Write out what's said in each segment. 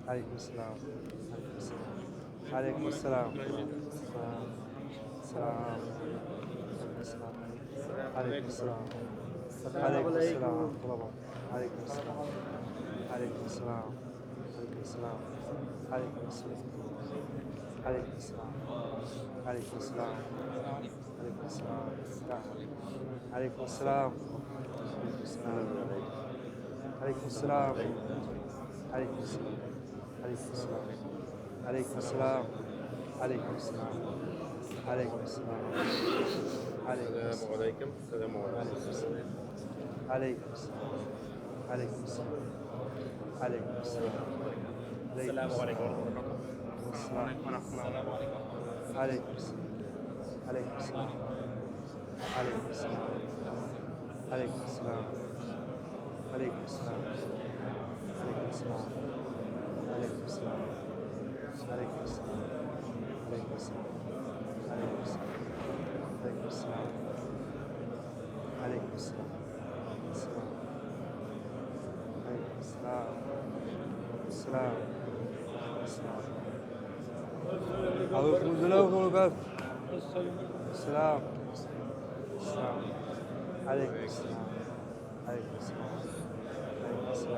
عليكم السلام. عليكم السلام. السلام. السلام. عليكم السلام. عليكم السلام. عليكم السلام. عليكم السلام. عليكم السلام. عليكم السلام. عليكم السلام. عليكم السلام. عليكم السلام. عليكم السلام. عليكم السلام. عليكم السلام. عليكم السلام. عليكم السلام. عليكم السلام. عليكم السلام. عليكم السلام عليكم. السلام عليكم. عليكم السلام. عليكم السلام. عليكم السلام. السلام عليكم ورحمة الله. السلام عليكم. السلام عليكم. السلام عليكم. السلام عليكم. السلام عليكم. السلام عليكم. السلام عليكم. السلام عليكم. السلام عليكم. السلام عليكم. السلام عليكم. السلام عليكم. السلام السلام عليكم. السلام السلام السلام عليكم. السلام. السلام. السلام عليكم. السلام عليكم. السلام عليكم. السلام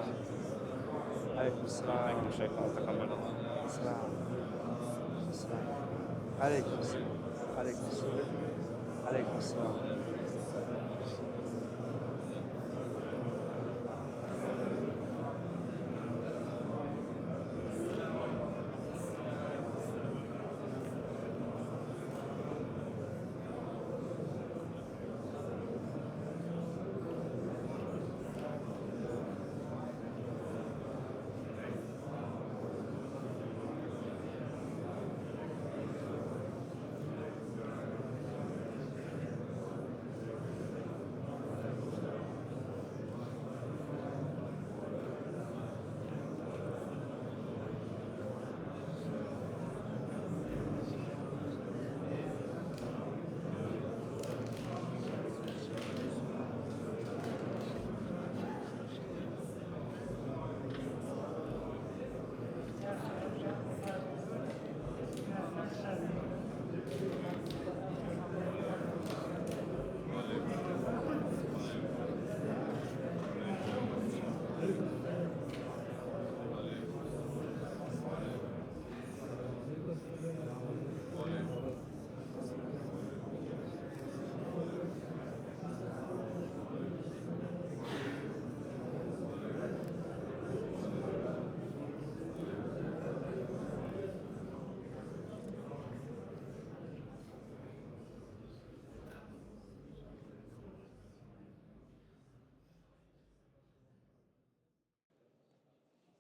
عليكم. السلام عليكم الشيخ تقبل الله. السلام. السلام عليكم. السلام عليكم. السلام عليكم. السلام.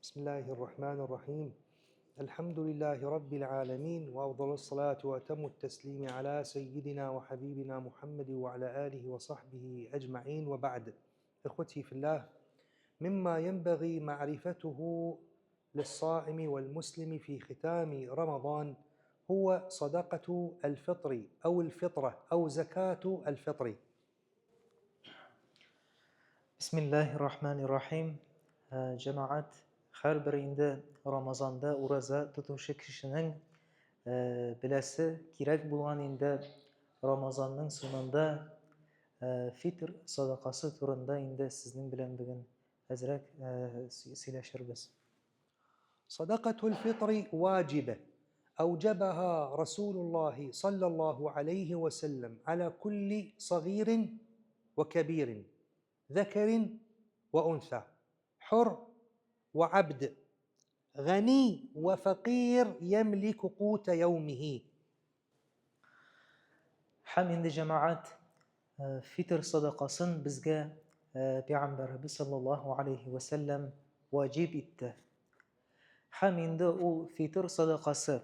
بسم الله الرحمن الرحيم. الحمد لله رب العالمين، وأفضل الصلاة وأتم التسليم على سيدنا وحبيبنا محمد وعلى آله وصحبه أجمعين، وبعد. إخوتي في الله، مما ينبغي معرفته للصائم والمسلم في ختام رمضان هو صدقة الفطر أو الفطرة أو زكاة الفطر. بسم الله الرحمن الرحيم. Җәмәгать, һәрбер инде Рамазанда ураза тотучы кешенең беләсе кирәк булган инде Рамазанның соңында фитр садакасы турында инде сезнең белән бүген әзрәк сөйләшербез. صدقة الفطر واجبة أوجبها رسول الله صلى الله عليه وسلم على كل صغير وكبير، ذكر وأنثى، حر وعبد، غني وفقير يملك قوت يومه. Һәм инде җәмәгать, фитр садакасын безгә Пәйгамбәребез саллаллаһу алейхи ва сәлләм ваҗиб итте. Һәм инде ул фитр садакасы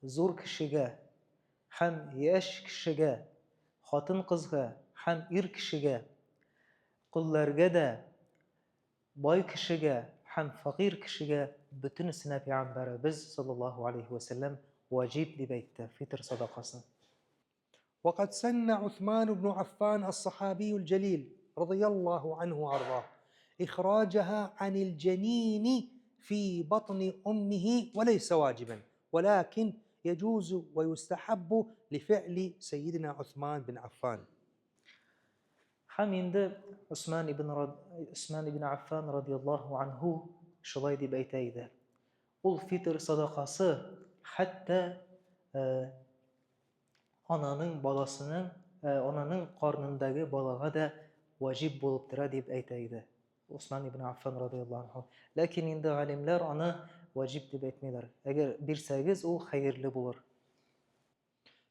зур кешегә һәм яшь кешегә, хатын-кызга һәм ир кешегә, колләргә дә, бай кешегә һәм фәкыйрь кешегә бөтенесенә Пәйгамбәребез саллаллаһу алейһи вә сәлләм ваҗиб дип әйтте фитр садакасын. وقد سن عثمان بن عفان الصحابي الجليل رضي الله عنه وأرضاه إخراجها عن الجنين في بطن أمه وليس واجبا، ولكن يجوز ويستحب لفعل سيدنا عثمان بن عفان. Һәм инде Усман ибн Аффан радияллаһу анһу шулай дип әйтә иде. Ул фитр садакасы хәтта ананың баласының, ананың карнындагы балага да ваҗиб булып тора дип әйтә иде Усман ибн Аффан радияллаһу анһу. Ләкин инде галимнәр аны ваҗиб дип әйтмиләр. Әгәр бирсәгез, ул хәерле булыр.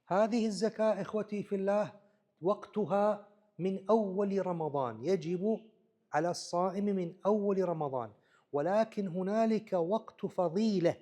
هذه الزكاة إخوتي في الله وقتها من أول رمضان، يجب على الصائم من أول رمضان، ولكن هنالك وقت فضيلة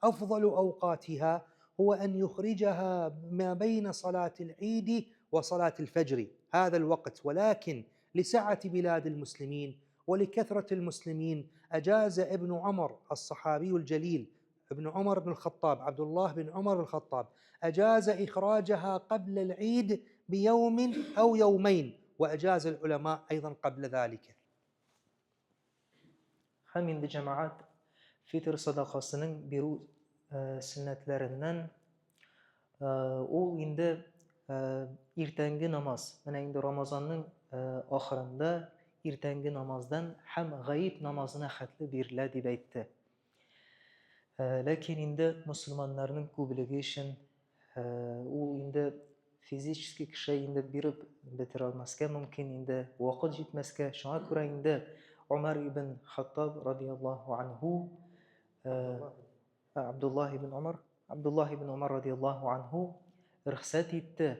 أفضل أوقاتها هو أن يخرجها ما بين صلاة العيد وصلاة الفجر، هذا الوقت. ولكن لسعة بلاد المسلمين ولكثرة المسلمين أجاز ابن عمر الصحابي الجليل، ابن عمر بن الخطاب، عبد الله بن عمر بن الخطاب، أجاز إخراجها قبل العيد بيوم أو يومين، وأجاز العلماء أيضا قبل ذلك. Һәм инде, җәмәгать, фитр садакасының бирү сөннәтләреннән ул инде иртәнге намаз, менә инде Рамазанның ахырында иртәнге намаздан һәм гает намазына хәтле бирелә дип әйтте. Ләкин инде мөселманнарның күплеге өчен ул инде физически кеше инде биреп бетерә алмаска мөмкин, инде вакыт җитмәскә. Шуңа күрә инде Умар ибн Хаттаб радияллаһу анһу, Абдуллаһ ибн Умар, Абдуллаһ ибн Умар радияллаһу анһу рөхсәт итте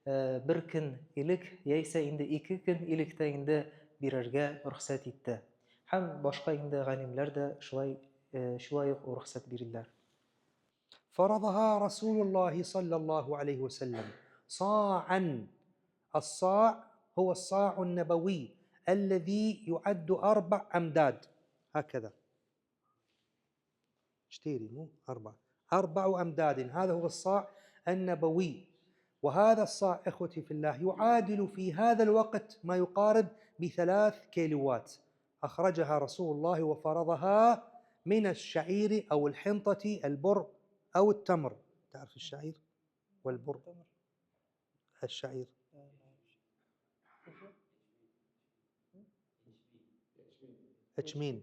бер көн элек яисә инде 2 көн элек тә инде бирергә рөхсәт итте. Һәм башка инде галимнәр дә шулай ук рөхсәт бирделәр. فرضها رسول الله صلى الله عليه وسلم صاعا. الصاع هو الصاع النبوي الذي يعد 4 أمداد هكذا، اشتيري مو أربع، 4 أمداد، هذا هو الصاع النبوي. وهذا الصاع إخوتي في الله يعادل في هذا الوقت ما يقارب ب3 كيلوات. أخرجها رسول الله وفرضها من الشعير أو الحنطة، البر أو التمر. تعرف الشعير والبر؟ الشعير ячмень،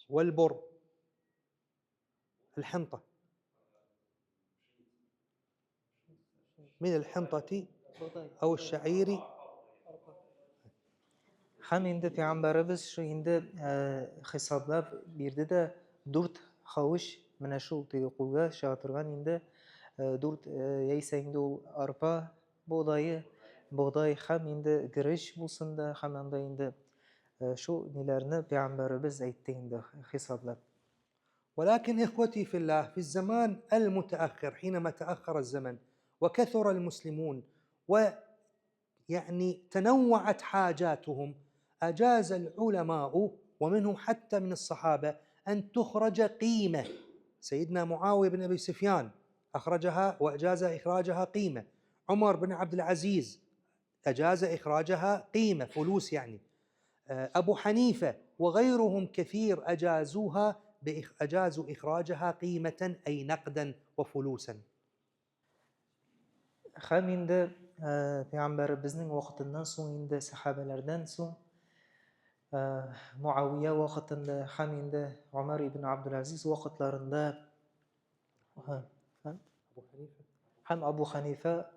والبر الحنطة، من الحنطة أو الشعير. Һәм инде пәйгамбәребез шу инде хисаплап бирде дә, 4 хавыч, менә шул теге кулга чыга торган инде 4 яисә инде ул арпа бодае, бодай һәм инде гөреш булсын да, һәм анда инде шул ниләрне пәйгамбәребез әйтте инде хисаплап. ولكن إخوتي في الله، في الزمان المتأخر، حينما تأخر الزمن وكثر المسلمون ويعني تنوعت حاجاتهم، أجاز العلماء ومنهم حتى من الصحابة أن تخرج قيمة. سيدنا معاوية بن أبي سفيان أخرجها وأجاز إخراجها قيمة، عمر بن عبد العزيز أجاز إخراجها قيمة، فلوس يعني، أبو حنيفة وغيرهم كثير أجازوا إخراجها قيمة، أي نقدا وفلوسا. Һәм инде пәйгамбәребезнең вакытыннан соң инде сәхабәләрдән соң Муавия вакытында һәм инде Умар ибн Абдул-Азиз вакытларында أبو حنيفة. Һәм Абу Ханифа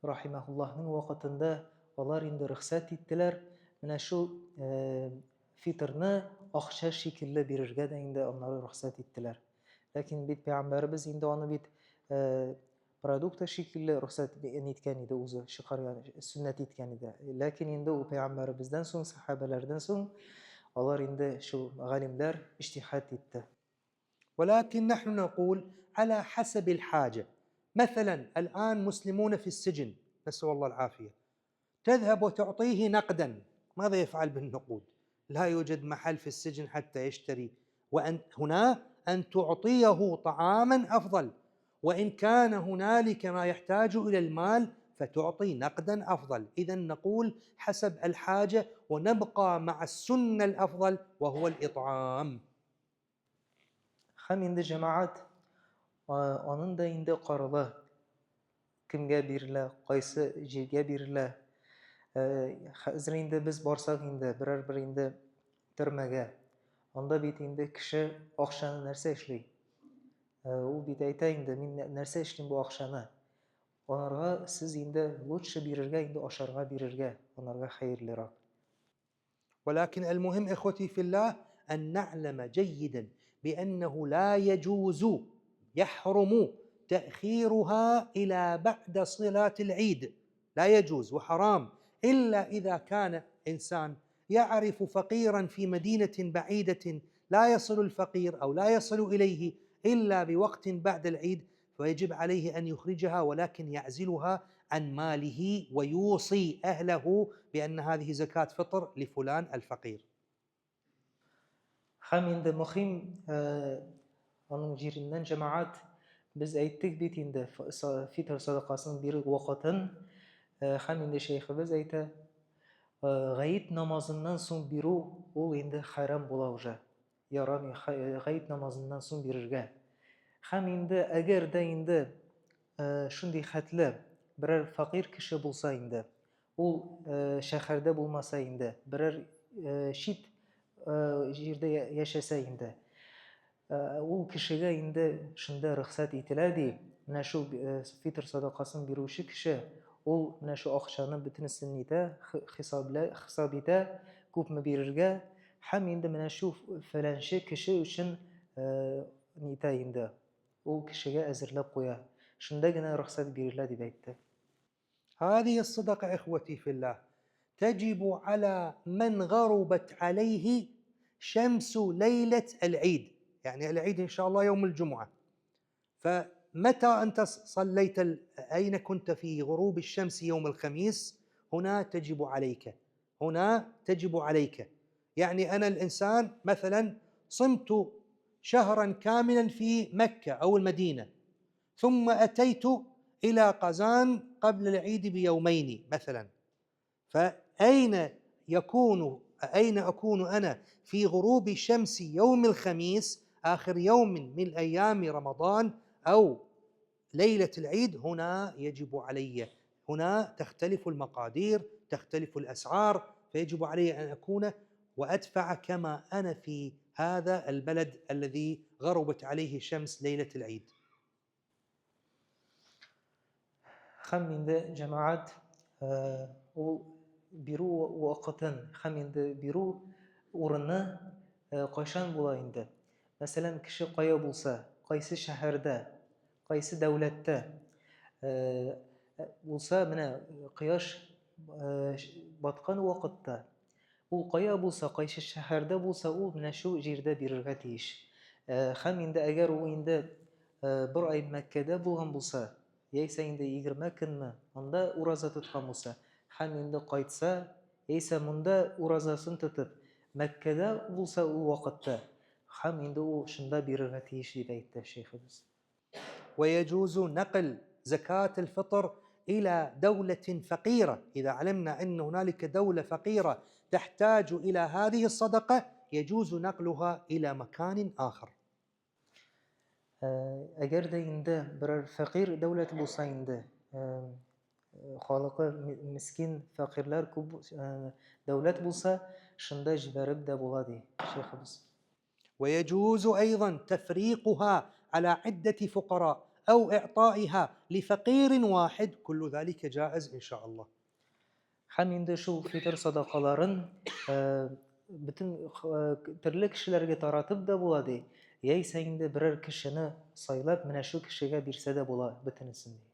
рахимахуллаһның вакытында алар инде рөхсәт иттеләр менә шул фитрны акча шикелле бирергә дә инде аннары рөхсәт иттеләр. Ләкин бит пәйгамбәребез инде аны бит продукты шикелле рөхсәт иткән иде, үзе чыгарган, сөннәт иткән иде. Ләкин инде ул пәйгамбәребездән соң, сәхабәләрдән соң алар инде шул галимнәр иҗтиһад итте. ولكن نحن نقول على حسب الحاجة. مثلا الآن مسلمون في السجن، نسأل الله العافية، تذهب وتعطيه نقدا، ماذا يفعل بالنقود؟ لا يوجد محل في السجن حتى يشتري. وأن هنا أن تعطيه طعاما أفضل، وإن كان هنالك ما يحتاج إلى المال فتعطي نقدا أفضل. إذا نقول حسب الحاجة، ونبقى مع السنة الأفضل وهو الإطعام. Һәм инде җәмәгать аның да инде карала, кемгә бирелә, кайсы җиргә бирелә. Хәзер инде без барсак инде берәр бер инде төрмәгә, анда бит инде кеше акчаны нәрсә эшли? Ул бит әйтә инде, мин нәрсә эшлим бу акчаны? Анарга сез инде лучше бирергә, инде ашарга бирергә, анарга хәерлерак. ولكن المهم إخوتي في الله أن نعلم جيدا بأنه لا يجوز، يحرم تأخيرها إلى بعد صلاة العيد، لا يجوز وحرام، إلا إذا كان إنسان يعرف فقيرا في مدينة بعيدة لا يصل الفقير أو لا يصل إليه إلا بوقت بعد العيد، فيجب عليه أن يخرجها، ولكن يعزلها عن ماله ويوصي أهله بأن هذه زكاة فطر لفلان الفقير. Һәм инде мөһим аның җиреннән җәмәгать без әйттек бит инде фитр садакасын бирү вакытын, һәм инде шәйхебез әйтә, гаит намазыннан соң бирү ул инде хәрам була уже. Ярамый гаит намазыннан соң бирергә. Һәм инде әгәр дә инде шундый хәтле берәр фәкыйрь кеше булса инде, ул шәһәрдә булмаса инде, берәр чит җирдә яшәсә инде, ул кешегә инде шунда рөхсәт ителә ди. Менә шул фитр садакасын бирүче кеше, ул менә шул акчаны бөтенесен нитә, хисап итә, күпме бирергә, һәм инде менә шул фәләнче кеше өчен нитә инде, ул кешегә әзерләп куя. Шунда гына рөхсәт бирелә дип әйтте. هذه الصدقة إخوتي في الله تجب على من غربت عليه شمس ليلة العيد، يعني العيد إن شاء الله يوم الجمعة، فمتى أنت صليت، أين كنت في غروب الشمس يوم الخميس؟ هنا تجب عليك، هنا تجب عليك. يعني أنا الإنسان مثلا صمت شهرا كاملا في مكة أو المدينة، ثم أتيت إلى قزان قبل العيد بيومين مثلا، فأين يكون، أين أكون أنا في غروب شمس يوم الخميس آخر يوم من أيام رمضان أو ليلة العيد؟ هنا يجب علي، هنا تختلف المقادير، تختلف الأسعار، فيجب علي أن أكون وأدفع كما أنا في هذا البلد الذي غربت عليه شمس ليلة العيد. Һәм инде җәмәгать ул бирү вакытын һәм инде бирү урыны кайчан була инде? Мәсәлән, кеше кая булса, кайсы шәһәрдә, кайсы дәүләттә булса, менә кояш баткан вакытта ул кая булса, кайсы шәһәрдә булса, ул менә шул җирдә бирергә тиеш. Һәм инде әгәр ул инде бер ай Мәккәдә булган булса, яисә инде 20 көнме анда ураза тоткан булса, һәм инде кайтса, яисә монда уразасын тотып, Мәккәдә булса ул вакытта, һәм инде ул шунда бирергә тиеш дип әйтте шәйхебез. ويجوز نقل زكاة الفطر إلى دولة فقيرة، إذا علمنا أن هنالك دولة فقيرة تحتاج إلى هذه الصدقة يجوز نقلها إلى مكان آخر. Әгәр дә инде берәр фәкыйрь дәүләт булса инде, халкы мискин, фәкыйрьләр күп дәүләт булса, шунда җибәреп дә була ди шәйхебез. ويجوز أيضا تفريقها على عدة فقراء أو إعطائها لفقير واحد، كل ذلك جائز إن شاء الله. Һәм инде шул фитр садакаларын бөтен төрле кешеләргә таратып да була ди. Яисә инде берәр кешене сайлап, менә шул кешегә бирсә дә була бөтенесен ди.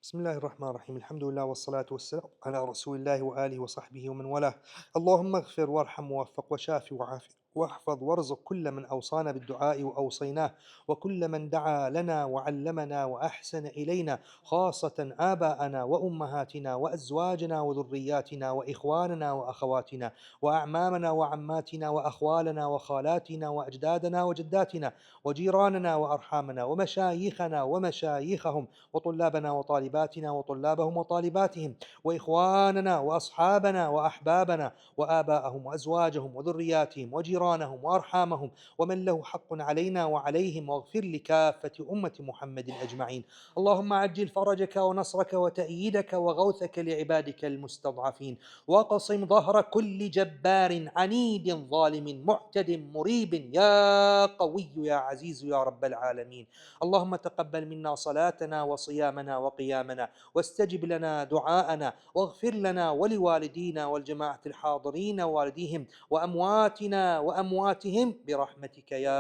بسم الله الرحمن الرحيم، الحمد لله والصلاة والسلام على رسول الله وآله وصحبه ومن والاه. اللهم اغفر وارحم ووفق وشافي وعافي واحفظ وارزق كل من أوصانا بالدعاء وأوصيناه، وكل من دعا لنا وعلمنا وأحسن إلينا، خاصة آباءنا وأمهاتنا وأزواجنا وذرياتنا وإخواننا وأخواتنا وأعمامنا وعماتنا وأخوالنا وخالاتنا وأجدادنا وجداتنا وجيراننا وأرحامنا ومشايخنا ومشايخهم وطلابنا وطالباتنا وطلابهم وطالباتهم وإخواننا وأصحابنا وأحبابنا وآباءهم وأزواجهم وذرياتهم وجيرانهم وجيرانهم وأرحامهم ومن له حق علينا وعليهم، واغفر لكافة أمة محمد أجمعين. اللهم عجل فرجك ونصرك وتأييدك وغوثك لعبادك المستضعفين، واقصم ظهر كل جبار عنيد ظالم معتد مريب يا قوي يا عزيز يا رب العالمين. اللهم تقبل منا صلاتنا وصيامنا وقيامنا، واستجب لنا دعاءنا، واغفر لنا ولوالدينا والجماعة الحاضرين ووالديهم وأمواتنا وأمواتهم برحمتك يا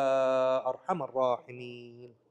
أرحم الراحمين.